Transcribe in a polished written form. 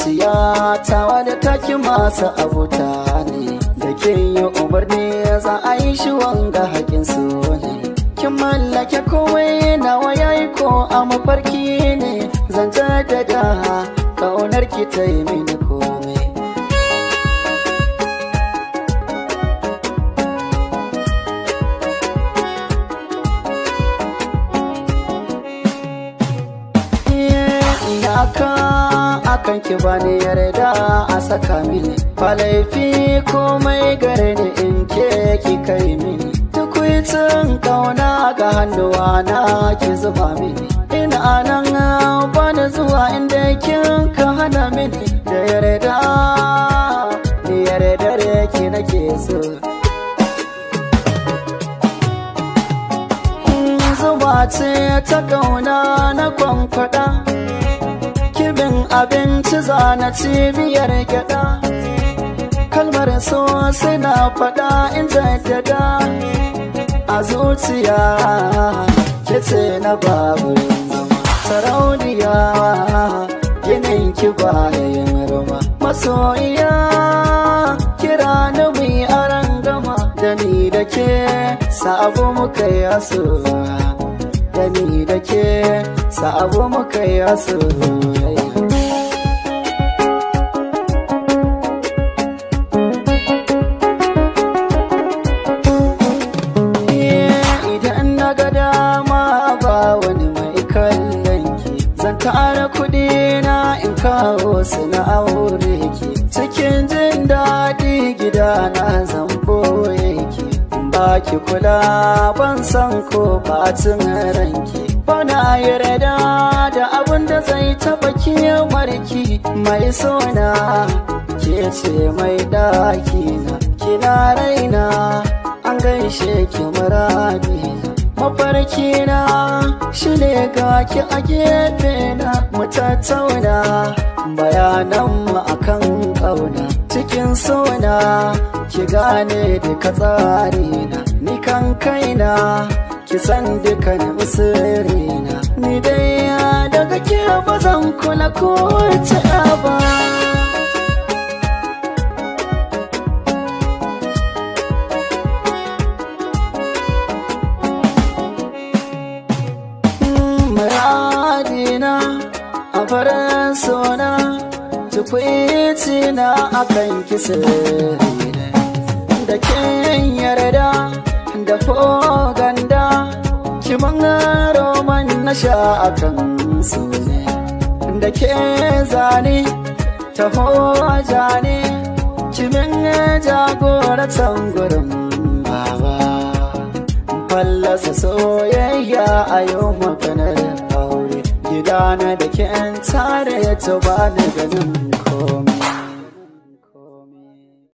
Zuciya tawa da taki masu abuta ne, da ke yi umarni za a yi shi wanga hakin su ne. Kin mallake komai nawa yayi ko a mafarki ne, zan jaddada kaunar ki ta yi mini komai. Iyaka akan ki bani yarda a saka mini, ba laifi komai gare ni in ke ki kai mini. Tukwicin kauna ga hannuwa na ki zuba mini, ina nan bani zuwa inda kin ka hana mini. Da yarda ni yarda ki nake so. Zuba ce ta kauna na kwankwada, kibin abinci zana cibiyar gyada. Kalmar so sai na faɗa in jaddada a zuciya, kice na babu zama. Sarauniya ginin ki bayan rama, masoyiya kira na mu aran gama. Da ni da ke sabo muka yi asuwa, da ni da ke sabo muka yi asuwa. Idan na ga dama ba wani mai kallon ki, zan tara kuɗi na in kawo su na aure ki. Cikin jin daɗi gida na zan boye ki, ba ki kula ban san ko bacin ranki. Bana yarda da abin da zai taɓa kimarki, mai sona ke ce mai ɗaki na. Kina raina an gaishe ki muradi, mafarki na shine ga ki a gefe na. Mu tattauna bayanan mu akan kauna, cikin sona ki gane duka tsari na. Ni kan kaina ki san dukkanin sirri na, ni dai daga ke ba zan kula ko ta ba. Muradina a farin sona, tukwici na akan kisirina. Da kin yarda da foganda, kiman roman na sha akan sune. Da ke zane taho jane, kimin jagoratan gurin baba. Fallasa soyayya a yau maganar aure, gidana da ke tare ta bani ganin komai.